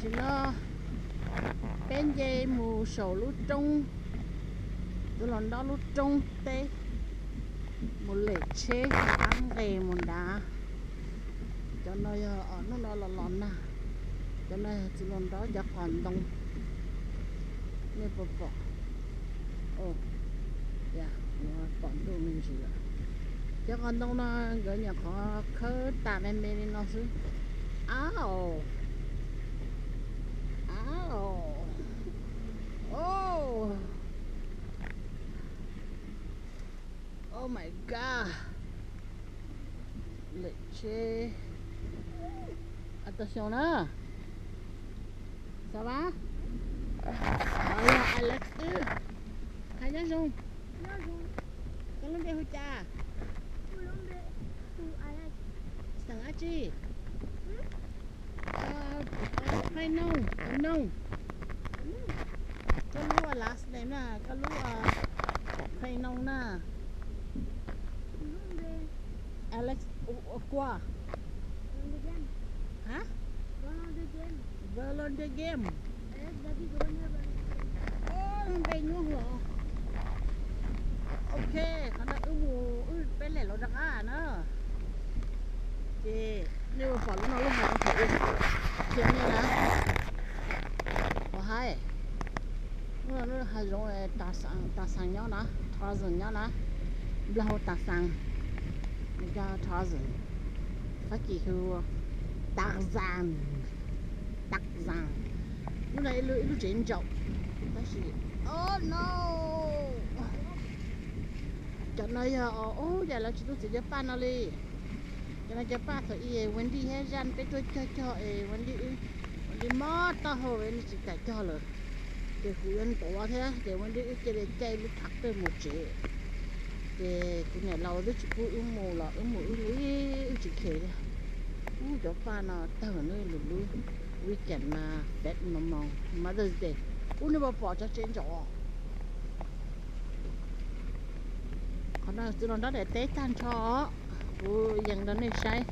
No peb nce mus saum lub roob, twb los nraub lub roob teb, mus lem tsheb qab nqes mus nrad. Cov no yog hnub no los los nag, cov no yog txiv los nraub cov qos ntoo. Nej puas pom? Pom ntuj me ntsis lawm. Cov qos ntoo no nkawd nyuam qhuav khawb tas me me li no xwb. Au, au, oh, oh my god. Lem tsheb. Attention na. Xav vas, yog Alex wb. Qhia nyob zoo. Koj lub npe hu cas? Xeem dab tsi? Qhia noog, noog. Koj lub last name na, koj lub qhia noog na. Alex Kua. Hab? Volunteer Game. Npe nyuaj hlo. Ok, qhov no wb mus, wb peb lem los rov qab na. Ces nej ua pom lub no lub hav zoov thaum ub, qhia nej na. Ua haib, lub hav zoov Tarzan nyob na, Tarzan nyob na. Nplog hu Tarzan, Meskas hu Tarzan, Fab Kis hu Tarzan, Tarzan. Lub no ib lub tsev ntsaum, tab sis, oh no, cov no yog, ub, yam lawv tsis tuaj txiav cov paj no li. Cov no cov paj thaum ub Wendy thiab Zaj peb tuaj cog cog es Wendy, Wendy mob taub hau es nws tsis kam cog lawm. Ces kuv yuav ntuav thiab ces Wendy wb cia li caij lub tractor mus tsev. Ces kuv niam laus twb tsis pub wb mus los wb mus wb li, wb tsis kheev li. Ub, cov paj no tawg ne, lwm lub weekend mas Fed Mom Mom, Mother's Day. Ub, nej puas pom cov tsev ntsaum os? Qhov no txiv los nraub daim teb tag nrho. Kuv yees rau nej saib,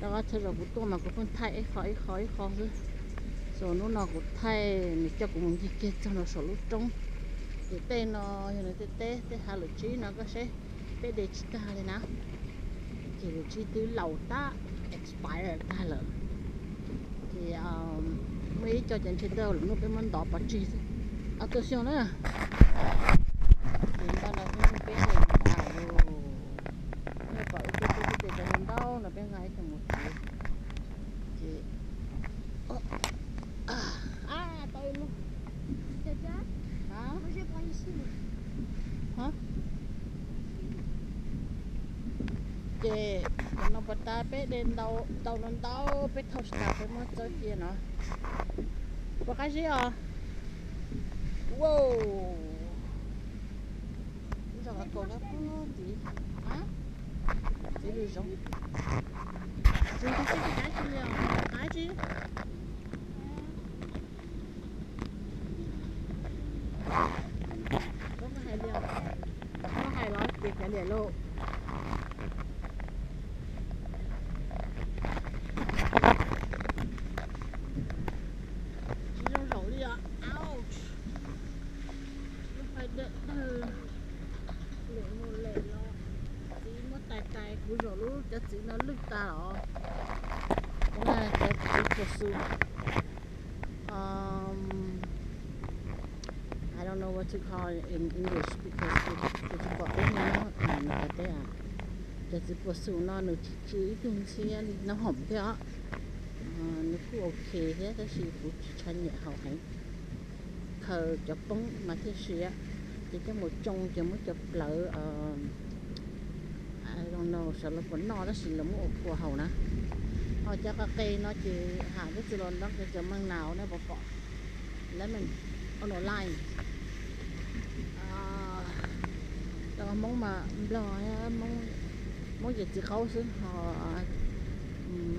rau qhov txhua zaus kuv tuaj mas kuv pheej thaij ib qho ib qho ib qho xwb. So hnub no kuv thaij nws coj kuv mus ncig kiag txog rau saum lub roob. Ces tej no yog nws tej teb, tej hav lawm tsib no koj saib, peb de tsis tag li na. Ces lawm tsib twb laus tag, expire tag lawm. Ces muaj ib co ces ntshe tej lwm hnub peb muab ntov pov tseg xwb. Ob tug xyoo na. Ces npaj no peb de tag lawm. Nej pom wb twb twb twb de cov ntau no peb nqa ib co mus tsev. Ces tau ib lub. Ces cov no puas tas, peb de ntau ntau no ntau peb thauj tsis tas peb muab txawb cia no. Puas qab zib os? Wow. Ib zog qhov kaus nyob puag tid. Txiv lws zoov. Txiv ntxim qab tsi li os, qab tsi. Koj hais li os, koj hais los ces kav liam lauj. Tsis zoo zaum li os. Ouch. Lub fais dawm dawg, lem mus lem los, txiv muab tais tais kuv zaum lub cov txiv no lwj tas los. Cov no cov txiv puas xu. Um, I don't know what to call it in English because kuv tsis pom teb no, nws hais teb. Cov txiv puas xu no nws tsis ci ib tug ntxhiab li, nws hoom thiab os. Nws kuj ok thiab tab sis kuv tsis tshua nyiam haus heev. Khaws cov poob mas thiaj siav, ces coj mus tsoo ces muab cov plawv, I don't know xyov lawv puas noj tab sis lawv muab ua kua haus na. Ho cov qe qe no ces ham peb txiv los nrog cov Hmoob Nau, nej puas pom? Lemon, oh no, lime. Cov Hmoob mas Nplog, Hmoob ces txiv qaub xwb ho,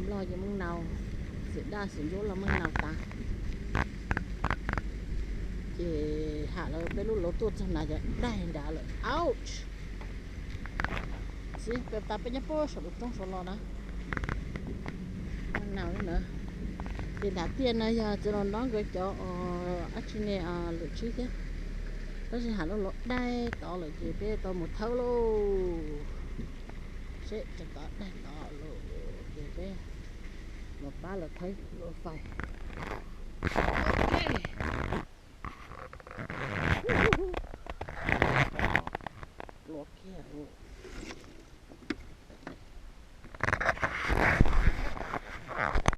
Nplog ces Hmoob Nau, xim daj xim ntsuab los Hmoob Nau tas. Ces ham lawv peb lub lauv tuaj txog na cov daig nrad lawm. Ouch. Txiv, peb tas peb nyob puag saum lub roob saud los na. Hmoob Nau li ntawd. Ces nram tiaj no yog txiv laus nraug nkawd cov dab tsi ne, lwm tsib thiab. Tab sis ham lub los daig tod lawm ces peb tau mus thawb lauj. Seb tseem tod daig tod lawm ces peb mus pab lawv thawb lub fais. Plua kiag.